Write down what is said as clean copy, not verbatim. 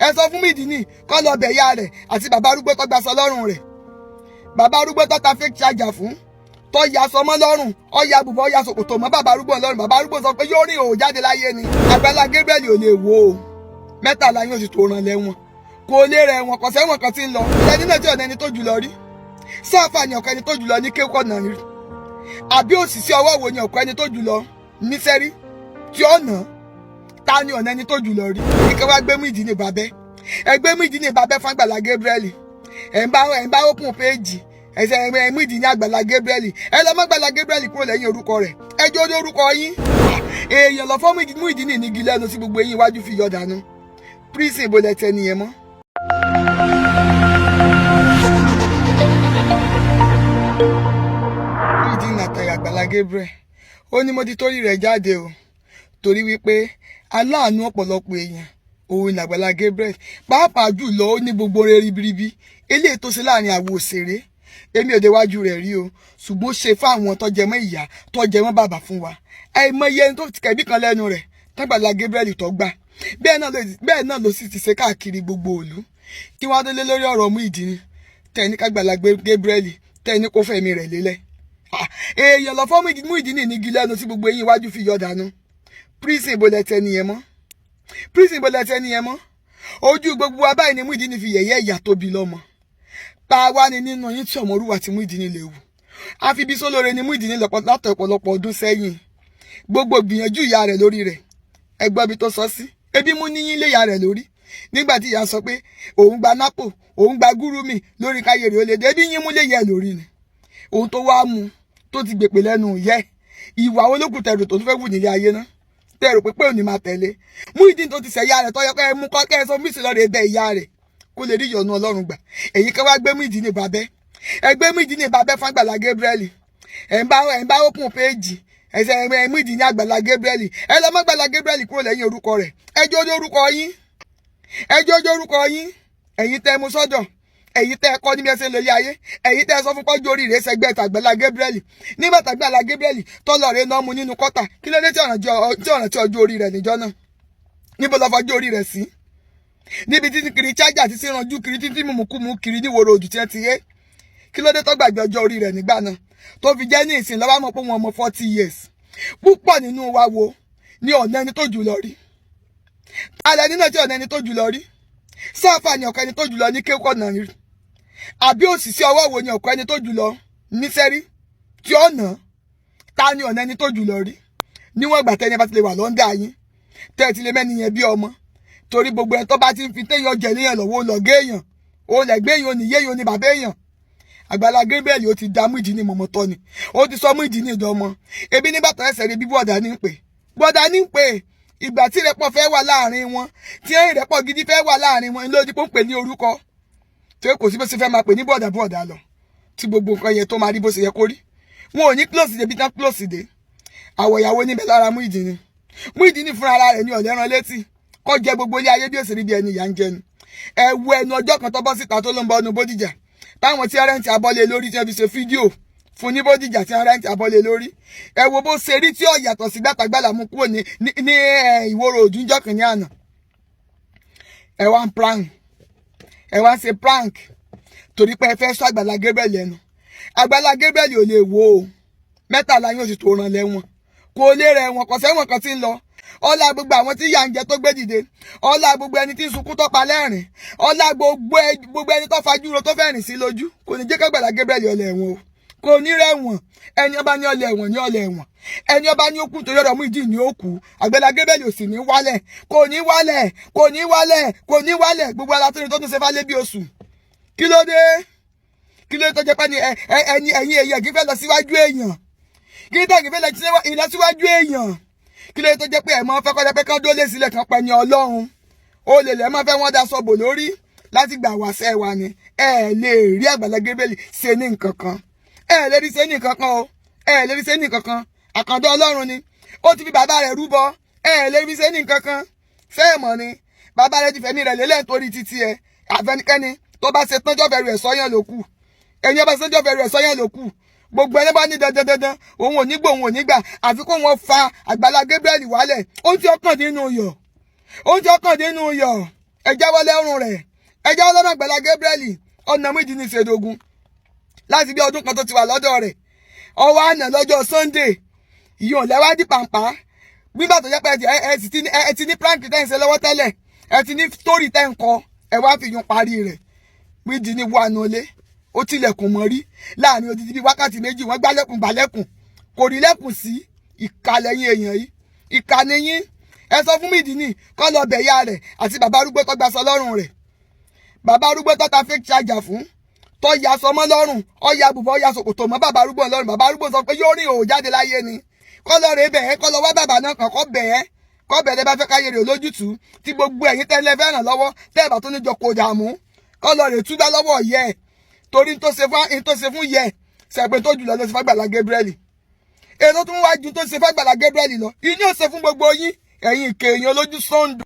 Ẹ sọ fún Muyideen kó lọ bẹ̀ ìyá rẹ̀ àti bàbá arúgbó tó gbaṣọ lọ́rùn rẹ̀, bàbá arúgbó tó ta fake charger fún, tó ya aṣọ mọ́ lọ́rùn, ó ya bùbá, ó ya ṣòkòtò mọ́ bàbá arúgbó lọ́rùn. Bàbá arúgbó sọ pé yóò rìn òò jáde láyé ni. Àgbàlá Gabriel ò lè wo o, 13 yóò sì tó ràn lẹ́wọ̀n, kò lè rẹ̀ wọ̀n, kò sẹ́wọ̀n kan tí ń lọ. Ẹni náà tí ọ̀nà ẹni tó jù lọ rí sáfà ni ọ̀kọ́ ẹni tó jù lọ ní kéwkọ̀ náà rí, àbí òṣìṣẹ́ ọwọ́ wo ni ọ̀kọ́ ẹni tó jù lọ níṣẹ́rí tí ọ̀nà ta ni ọ̀nà ẹni tó jù lọ rí. Kíkẹ́ wá gbé Muyideen ní babẹ́, ẹ gbé Muyideen ní babẹ́ fún Àgbàlá Gabriel. Ẹ̀ ń bá open page ẹsẹ̀ ẹ̀ Muyideen ní Àgbàlá Gabriel. Ẹ lọ mọ́ Àgbàlá Gabriel kúrò lẹ́yìn orúkọ rẹ̀, ẹ jẹ́ orí orúkọ yín. Èèyàn lọ fọ́ Muyideen ní igi lẹ́nu sí gbogbo eyín iwájú fi yọ dànù. Prison ibo lẹ tẹ nìyẹn mọ́. Muyideen àtàyà Àgbàlá Gabriel, ó ní mo ti torí rẹ̀ jáde o, torí wípé aláàánú ọ̀pọ̀lọpọ̀ èèyàn òun ní Àgbàlá Gabriel, pàápàá jùlọ ó ní gbogbo rẹ̀ ribiribi eléyìí tó ṣe láàrin àwọn òṣèré. Èmi ò déwájú rẹ̀ rí o, ṣùgbọ́n ó ṣe fún àwọn tó jẹ mọ́ ìyá, tó jẹ mọ́ bàbá fún wa. Àìmọye ẹni tó ti kẹ̀bí kan lẹ́nu rẹ̀ tágbàlá Gabriel tó gbà, bẹ́ẹ̀ náà ló sì ti ṣe káàkiri gbogbo ìlú. Kí wọ́n á délé lórí ọ̀rọ̀ Muyideen tẹ́ni kágbàlá Gabriel tẹ́ni kó fẹ̀mí rẹ̀ lélẹ̀. Èèyàn lọ fọ́ Muyideen ní igi lẹ́nu tí gbogbo eyín iwájú fi yọ dànù. Prison ibo lẹ tẹ nìyẹn mọ́? Prison ibo lẹ tẹ nìyẹn mọ́? Ojú gbogbo wa báyìí ni Muyideen fi yẹ̀yẹ́ ìyá tó bí lọ́mọ. Pa wá ni nínú yín tí ọmọrúwà tí Muyideen lè wù. Àfi bí sólóore ni Muyideen látọ̀ ọ̀pọ̀lọpọ̀ ọdún sẹ́yìn. Gbogbo gbìyànjú ìyá rẹ̀ lórí rẹ̀, ẹ gbọ́ ibi tó sọ sí. Ebi mú níyín lé ìyá rẹ̀ lórí nígbà tí ìyá sọ pé òun gba nápò, òun gba gúrúmì lórí káyé rẹ̀ ó lè dé. Ebi yín mú lé ìyá ẹ̀ lórí ni òun tó wá mú tó ti gbèpè lẹ́nu yẹ. Ìwà olókùn tẹrù tó tún fẹ́ wù nílé ayé náà tẹrù pé òní máa tẹ̀lé Muyideen tó ti sẹ̀ ìyá rẹ̀ tọ́yọ pé ẹ mú kọ́ kẹ́ ẹ sọ mísì lọ́rẹ̀ bẹ ìyá rẹ̀ kó lè rí ìyọ́nú Ọlọ́run gbà. Èyí kan wá gbé Muyideen ní babẹ́, ẹ gbé Muyideen ní babẹ́ fún Àgbàlá Gabriel. Ẹ̀ ń bá open page ẹsẹ̀ ẹ̀ Muyideen ní Àgbàlá Gabriel. Ẹ lọ mọ́ Àgbàlá Gabriel kúrò lẹ́yìn orúkọ rẹ̀, ẹ jẹ́ ojú orúkọ yín, ẹ jẹ́ ojú orúkọ yín. Ẹ̀yin tẹ́ mú sọ́dọ̀, ẹ̀yin tẹ́ ẹ kọ́ níbi ẹsẹ̀ lórí ayé, ẹ̀yin tẹ́ ẹ sọ fún pọ́jú orí rẹ̀ sẹ́gbẹ́ tàgbàlá Gabriel. Nígbà tàgbàlá Gabriel tọ́lọ̀ rẹ̀ náà mú nínú kọ́tà, kí ló dé tí ọ̀ràn tí ọjọ́ orí rẹ̀ níjọ́ náà? Níbo lọ́ fọjọ́ orí rẹ̀ sí? Níbi títí kiri chájà, títí ranjú kiri, títí mùmùkúmu kiri níwòrò òjò tí wọ́n ti yé. Kí ló dé tó gbàgbé ọjọ́ orí rẹ̀ nígbà náà tó fi jẹ́ ní ìsìn lọ́wọ́ mọ̀ pé wọn ọmọ 40 years? Púpọ̀ nínú wa wo ní ọ̀nà ẹni tó jù lọ rí alẹ́ nínú tí ọ̀nà ẹni tó jù lọ rí sáfà ni ọ̀kọ́ ẹni tó jù lọ ní kéwkọ̀ náà rí, àbí òṣìṣẹ́ ọwọ́ wo ni ọ̀kọ́ ẹni tó jù lọ níṣẹ́rí tí ọ̀nà ta ni ọ̀nà ẹni tó jù lọ rí? Níwọ̀n ìgbà tẹ́ni bá ti lè wà lọ́ndà yín, tẹ́ ẹ ti lè mẹ́ni yẹn bí ọmọ, torí gbogbo ẹni tó bá ti ń fi téèyàn jẹ níyàn lọ́wọ́ lọ́gẹ́ èèyàn, ó lẹ́gbẹ́ èèyàn, ó ní yéèyàn, ó ní bàbá èèyàn. Àgbàlá Gabriel ó ti dá Muyideen ní mọ̀mọ́tọ́ ni, ó ti sọ Muyideen ní ìdánmọ́. Ebi nígbà tó ẹsẹ̀ rí bí bọ́ọ̀dà ní ń pè, bọ́ọ̀dà ní ń pè. Ìgbà tí ìrẹ́pọ̀ fẹ́ wà láàrin wọn, tí ìrẹ́pọ̀ gidi fẹ́ wà láàrin wọn, ló di pé ó ń pè ní orúkọ tí kò sí bó ṣe fẹ́ máa pè ní bọ́ọ̀dà bọ́ọ̀dà lọ, tí gbogbo nǹkan yẹn tó máa rí bó ṣe yẹ kó rí. Wọn ò ní close débi tán close dé. Àwọ̀ ìyàwó níbẹ̀ lára Muyideen ni. Muyideen fúnra ara rẹ̀ ní ọ̀lẹ́ran létí kọ́ jẹ gbogbo ilé ayé bí òṣèré bí ẹni ìyá ń jẹnu. Ẹ wo ẹnu ọjọ́ kan tó bọ́ síta tó ló ń bọ́ ọnu Bódìjà, táwọn tí rent abọ́lé lórí, tí wọ́n fi ṣe fídíò fún ní Bódìjà, tí wọ́n rent abọ́lé lórí. Ẹ wo bó ṣe rí tí ó yàtọ̀ sí gbàtàgbàlà mú kúrò ní ìwòrò òdúnjọ́ kìíní àná. Ẹ wá ń prank, ẹ wá ń ṣe prank torí pé ẹ fẹ́ sọ Àgbàlá Gabriel lẹ́nu. Àgbàlá Gabriel ò lè wo o, 13 yóò sì tó ràn lẹ́wọ̀n, kò lè rẹ̀ wọ̀n, kò sẹ́wọ̀n kan tí ń lọ. Ọlá gbogbo àwọn tí yà ń jẹ tó gbé dìde, ọlá gbogbo ẹni tí ń sunkún tó pa lẹ́rìn, ọlá gbogbo ẹni tó fajúro tó fẹ́rìn sí lójú, kò ní jẹ́ k'Àgbàlá Gabriel ọlẹ̀ ẹ̀wọ̀n o, kò ní rẹ̀wọ̀n. Ẹni ọba ní ọlẹ̀ ẹ̀wọ̀n ní ọlẹ̀ ẹ̀wọ̀n, ẹni ọba ní ó kú torí ọ̀rọ̀ Muyideen ní ó kú. Àgbàlá Gabriel ò sì ní wálẹ̀, kò ní wálẹ̀, kò ní wálẹ̀, kò ní wálẹ̀. Gbogbo alátúndì tó tún ṣe fálé bí oṣù, kí ló dé? Kí ló dé tó jẹ́ pé ẹni ẹ̀yìn èyí kì í fẹ́ lọ síwájú èèyàn? Kí ló dé kì í fẹ́ lọ síwájú èèyàn? Kí ló dé tó jẹ́ pé ẹ̀ mọ́ fẹ́ kọ́jọ́ pé kán dólé sílẹ̀ kan pẹ́ ní Ọlọ́run ó lè lẹ́ mọ́ fẹ́ wọ́n da sọ́bò lórí láti gbà wáṣẹ́ wa ni? Ẹ lè rí Àgbàlá Gabriel ṣe ní nǹkan kan, ẹ lè rí ṣe ní nǹkan kan o, ẹ lè rí ṣe ní nǹkan kan. Àkàndá Ọlọ́run ni, ó ti fi bàbá rẹ̀ rúbọ. Ẹ lè rí ṣe ní nǹkan kan. Fẹ́ẹ̀ ni bàbá rẹ̀ ti fẹ̀mí rẹ̀ lélẹ̀ nítorí títí ẹ. Àfẹnikẹ́ni tó bá ṣe tánjọ́ fẹ́rù ẹ̀ sọ́yàn ló kù. Ẹ̀yin ọba ṣe tánjọ́ fẹ́rù ẹ̀ sọ́yàn ló kù. Gbogbo ẹni bá ní dandan dandan, òun ò ní gbò, òun ò ní gbà, àfi kó wọn fa Àgbàlá Gabriel wálẹ̀. Ó ti ọkàn nínú yọ̀, ó ti ọkàn nínú yọ̀. Ẹ jáwọ́ lẹ́rùn rẹ̀, ẹ jáwọ́ lọ́nà Àgbàlá Gabriel. Ọ̀nà Muyideen ìṣèdógún láti bí ọdún kan tó ti wà lọ́dọ̀ rẹ̀. Ọwọ́ àná lọ́jọ́ Sunday ìyọ̀n lẹ́wádìí pàǹpá gbígbà tó jẹ́ pé ẹ ti ní prank tẹ́ ń ṣe lọ́wọ́ tẹ́lẹ̀, ẹ ti ní story tẹ́ ń kọ, ẹ wá fi yún parí rẹ̀. Muyideen ní wà nulẹ̀, ó tilẹ̀kùn mọ́ rí láàrin odidi bíi wákàtí 2. Wọ́n gbálẹ̀kùn gbálẹ̀kùn, kò rí lẹ́kùn sí. Ìkàlẹ̀ yín èèyàn yìí, ìkànnì yín. Ẹ sọ fún Muyideen kó lọ bẹ̀yà rẹ̀ àti bàbá arúgbó tó gbaṣọ lọ́rùn rẹ̀, bàbá arúgbó tó ta fake charger fún, tó ya sọmọ lọ́rùn, ó ya bùbọ́, ó ya ṣòkòtò mọ́ bàbá arúgbó lọ́rùn. Bàbá arúgbó sọ pé yóò rìn òò jáde láyé ni. Kó lọ rè bẹ̀ẹ́, kó lọ wá bàbá náà kàn, kó bẹ̀ẹ́, kó bẹ̀ẹ́. Bá fẹ́ káyé rè lójútùú tí gbogbo ẹ̀yin tẹ́lẹ̀ fẹ́ràn lọ́wọ́ tẹ́ ẹ̀ bá tó níjọ kò dààmú, kó lọ rè túbá lọ́wọ́ yẹ ẹ̀, torí n tó ṣe fún yẹ sẹ̀pẹ̀ tó jùlọ ló ṣe fàgbàlá Gabriel. Ètò tó ń wájú tó ṣe fàgbàlá Gabriel lọ, ìní ò ṣe fún gbogbo yín, ẹ̀yin ìkè èèyàn olójú sọ́ńdù.